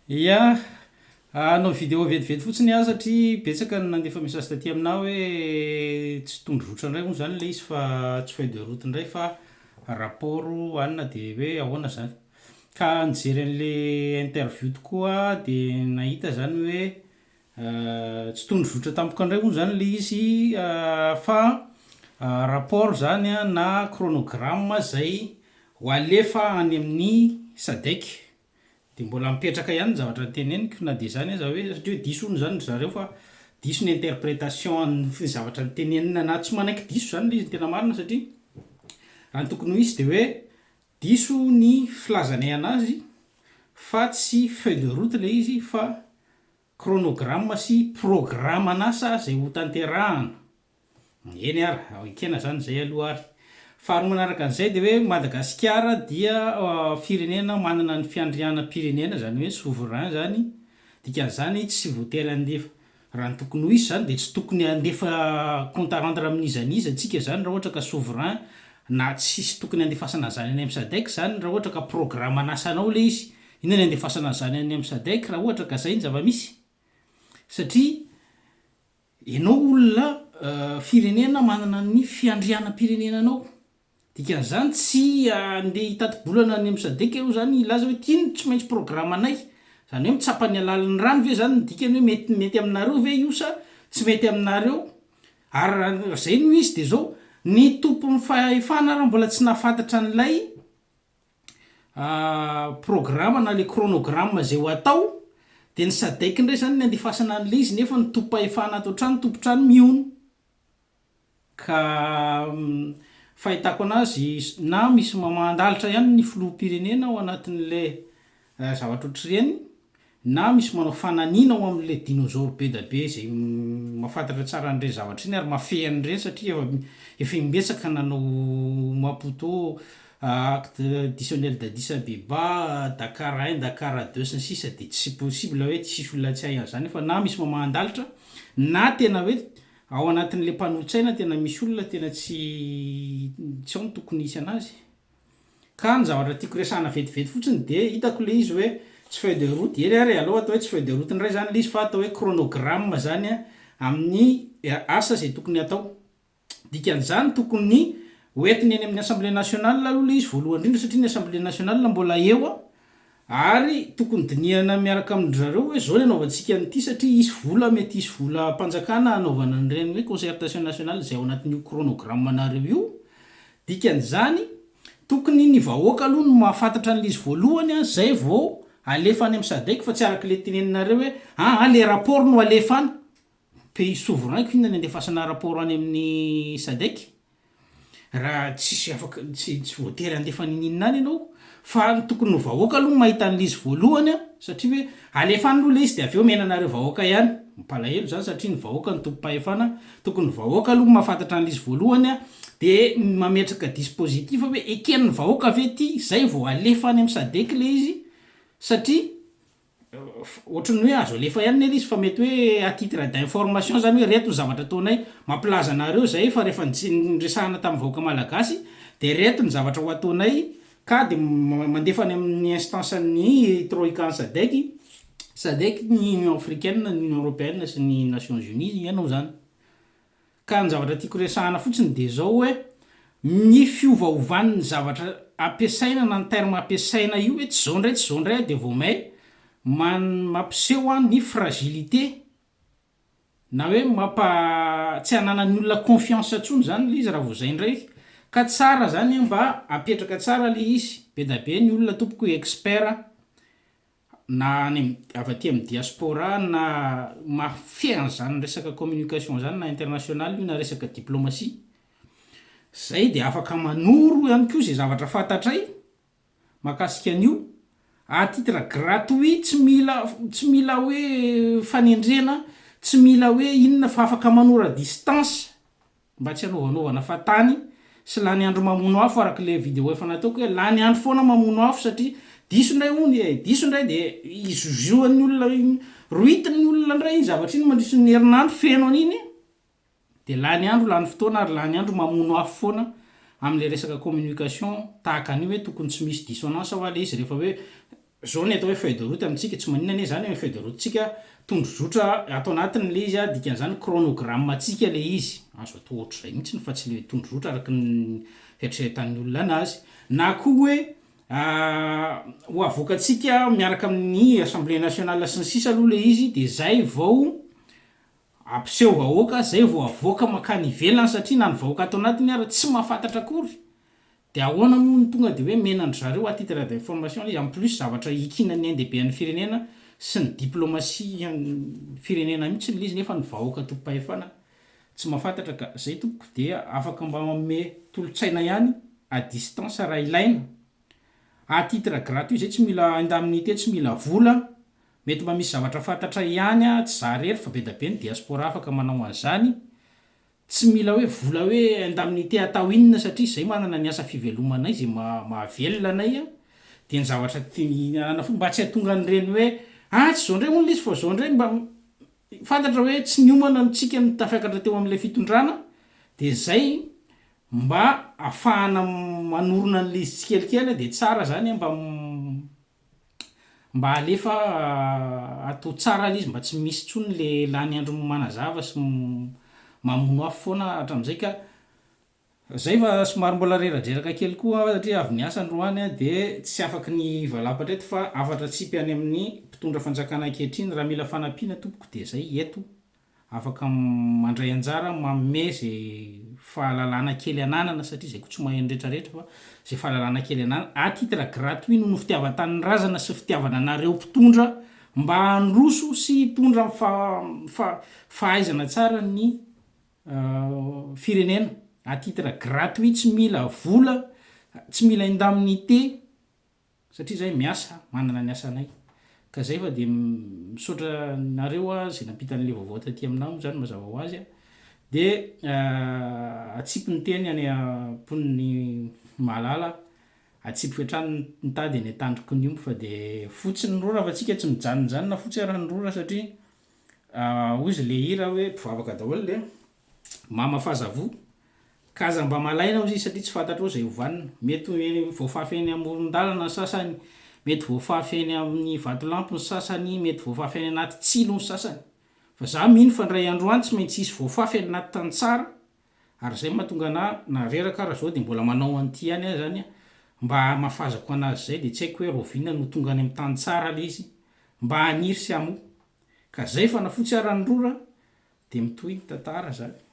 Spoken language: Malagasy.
Ia, hanao vidéo vetivety fotsiny aho satria betsaka ny nandefa message taty aminah hoe tsy tondrozotra indray moa zany le izy fa tsy feuille de route indray fa rapport anona de hoe ahoana zany. Ka nijery an'le interview tokoa aho de nahita zany hoe tsy tondrozotra tampoka indray moa zany le izy fa rapport zany a na chronogramme zay ho alefa any amin'ny SADC. Dia mbola mipetraka ihany ny zavatra noteneniko na dia izany aza hoe satria hoe diso hono izany ry zareo fa diso ny interprétation an'ny zavatra notenenina na tsy manaiky diso izany ilay izy ny tena marina satria raha ny tokony ho izy dia hoe diso ny filazanay anazy fa tsy feuille de route ilay izy fa chronogramme sy programan'asa izay hotanterahana. Eny ary, ekena zany izay aloha ary. Faharoa manaraka an'izay dia hoe Madagasikara dia firenena manana ny fiandrianam-pirenena, izany hoe souverain zany, dikan'izany tsy voatery handefa, raha ny tokony ho izy zany dia tsy tokony handefa compte à rendre amin'iza n'iza tsika zany raha ohatra ka souverain, na tsisy tokony handefasana an'izany any amin'ny sadec zany raha ohatra ka programan'asanao ilay izy, inona ny handefasana an'izany any amin'ny sadec raha ohatra ka zay ny zava-misy? Satria Ianao olona firenena manana ny fiandrianam-pirenenanao. Dikan'izany tsy handeha hitati-bolana any amin'ny sadec ianao izany hilaza hoe ity no tsy maintsy programanay. Izany hoe mitsapa ny halalin'ny rano ve izany ny dikany hoe mety mety aminareo ve io sa tsy mety aminareo. Ary raha izay no izy dia izao, ny tompon'ny fahefana ary mbola tsy nahafantatra an'ilay Programa na le chronogramme zay ho atao de ny sadec ndray zany ny andefasana an'le izy nefa ny tompom-pahefana ato an-trano tompon-trano mihono ka fahitako anazy na misy mamahan-dalitra ihany ny filoham-pirenena ao anatin'le zavatra ohatr'ireny Na misy manao fananiana ao amin'ilay dinozaoro be da be izay mahafantatra tsara an'ireny zavatra ireny ary mahafehy an'ireny satria efa efa imbetsaka nanao Maputo, Acte additionnel d'Addis Abeba, Dakar un, Dakar deux sy ny sisa dia tsy possible hoe tsisy olona tsy hahay an'izany fa na misy mamahan-dalitra na tena hoe ao anatin'ilay mpanolotsaina tena misy olona tena tsy tsy ao no tokony hisy an'azy. Ka ny zavatra tiako resahana vetivety fotsiny dia hitako ilay izy hoe tsy feuille de route, eny ary e, aleo atao hoe tsy feuille de route indray izany ilay izy fa atao hoe chronogramme izany amin'ny asa izay tokony hatao. Dikan'izany tokony ho entiny eny amin'ny assemblée nationale aloha ilay izy voalohany indrindra satria ny assemblée nationale mbola eo ary tokony dinihana miaraka amin-dry zareo hoe izao ny anaovantsika an'ity satria hisy vola mety hisy volam-panjakana hanaovana an'ireny hoe concertation nationale izay ao anatin'io chronogramme-nareo io. Dikan'izany, tokony ny vahoaka aloha no mahafantatra an'ilay izy voalohany an, zay vao alefa any amin'ny sadec fa tsy araka ilay teneninareo hoe aa le rapport no alefa any. Pays souverain ko inona ny andefasana rapport any amin'ny sadec? Raha tsisy afaka tsy tsy voatery handefa ninininona any ianao fa ny tokony ny vahoaka aloha no mahita an'ilay izy voalohany an, satria hoe alefa any aloha ilay izy dia avy eo omena anareo vahoaka ihany. Mampalahelo izany satria ny vahoaka no tompom-pahefana, tokony ny vahoaka aloha no mahafantatra an'ilay izy voalohany an, dia mametraka dispositif hoe eken'ny vahoaka ve ity zay vao alefa any amin'ny sadec ilay izy satria ohatran'ny hoe azo alefa ihany anie ilay izy fa mety hoe à titre d'information zany hoe reto ny zavatra ataonay mampilaza anareo zay fa rehefa niresahana tamin'ny vahoaka malagasy dia reto ny zavatra ho ataonay ka dia mandefa any amin'ny instance ny troika ny sadec sadec ny union africaine ny union européenne sy ny nations unies ianao zany. Ka ny zavatra tiako resahana fotsiny dia izao hoe, ny fiovaovan'ny zavatra ampiasaina na ny terme ampiasaina io hoe tsy izao indray tsy izao indray dia vao may man mampiseho an ny fragilité na hoe mampa tsy ananan'ny olona confiance intsony izany ilay izy raha vao izay indray ka tsara izany mba apetraka tsara ilay izy, be da be ny olona tompoko expert na any am avy aty amin'ny diaspora na mahafehy an'izany resaka communication zany na international io na resaka diplomatie, zay de afaka manoro ihany koa zay zavatra fantatray mahakasika an'io à titre gratuit tsy mila tsy mila hoe fanendrena, tsy mila hoe inona fa afaka manoro à distance. Mba tsy hanaovanaovana fahatany sy lany andro mamono afo araka ilay video efa nataoko hoe lany andro foana mamono afo satria diso indray hono e, diso indray dia izozoan'ny olona iny, rohitin'ny olona indray iny zavatra iny mandritry ny herinandro feno an'iny dia lany andro, lany fotoana ary lany andro mamono afo foana amin'ilay resaka communication tahaka an'io hoe tokony tsy misy dissonance hoa ilay izy rehefa hoe. Zao ny atao hoe feuille de route amintsika, tsy maninona anie zany hoe feuille de route-tsika, tondrozotra ato anatiny le izy a, dikan'izany chronogramme-ntsika le izy, azo atao ohatr'izay mihitsiny fa tsy le tondrozotra araka ny fieritreretan'ny olona anazy, na koa hoe ho avoakantsika miaraka amin'ny assemblée nationale sy ny sisa aloha le izy de zay vao ampiseho vahoaka, zay vao avoaka mankany ivelany satria na ny vahoaka ato anatiny ara tsy mahafantatra akory Dia ahoana moa no tonga dia hoe mena an-dry zareo à titre d'information ilay izy, en plus zavatra iankinan'ny ain-dehibean'ny firenena sy ny diplomatie-n'ny firenena mihitsy ilay izy nefa ny vahoaka tompom-pahefana tsy mahafantatra ka zay tompoko dia afaka mba manome tolo-tsaina ihany à distance raha ilaina, à titre gratuit zay tsy mila indemnité tsy mila vola, mety mba misy zavatra fantatra ihany tsy za rery fa be da be ny diaspora afaka manao an'izany. Tsy mila hoe vola hoe indemnité atao inona satria zay manana ny asa fivelomanay zay mahavelona anay a, dia ny zavatra tiana fotsiny mba tsy hahatonga an'ireny hoe ah tsy zao ndray hono le izy fa zao ndray mba fantatra hoe tsy niomana ny tsika no tafiakatra teo amin'ilay fitondrana dia zay mba afahana manorina an'ilay izy tsikelikely dia tsara zany mba Mba alefa atao tsara le izy mba tsy misy intsony le lany andro manazava sy mamono afo foana hatramizay ka zay fa somary mbola reradreraka kely koa aho satria avy niasa androany aho de tsy afaky ny hivalapatra eto fa hafatra atsipy any amin'ny mpitondra fanjakana ankehitriny raha mila fanampiana tompoko de zay eto Afaka mandray anjara manome ze fahalalana kely ananana satria zay koa tsy mahay ny rehetra rehetra fa ze fahalalana kely ananana à titre gratuit noho ny fitiavan-tanindrazana sy fitiavana anareo mpitondra mba handroso sy hitondra fa fahaizana tsara ny firenena à titre gratuit tsy mila vola tsy mila indemnité Satria zahay miasa, manana ny asanay. Ka zay fa dia misaotra anareo aho zay nampita an'le vaovao taty aminah moa zany mazava ho azy a. De atsipy ny teny any am-pon'ny mahalala, atsipiko hatrany ny tady any an-tandroky ny omby fa de fotsy ny rora fa tsika tsy mijanonjanona fotsy ara ny rora satria hozy le hira hoe mpivavaka daholo le mamafaza voa Ka aza mba malaina ozy izy satria tsy fantatrao izay ho vanona. Mety ho voafafy eny amoron-dalana ny sasany, mety voafafy eny amin'ny vatolampy ny sasany, mety voafafy any anaty tsilo ny sasany. Fa za mino fa indray andro any tsy maintsy hisy voafafy any anaty tany tsara, ary izay mahatonga anah na reraka ara zao dia mbola manao an'ity ihany aho zany mba hamafazako anazy izay dia tsy haiko hoe rahoviana no tonga any amin'ny tany tsara le izy mba haniry sy hamoa. Ka zay fa na fotsy ara ny rora dia mitohy ny tantara zany.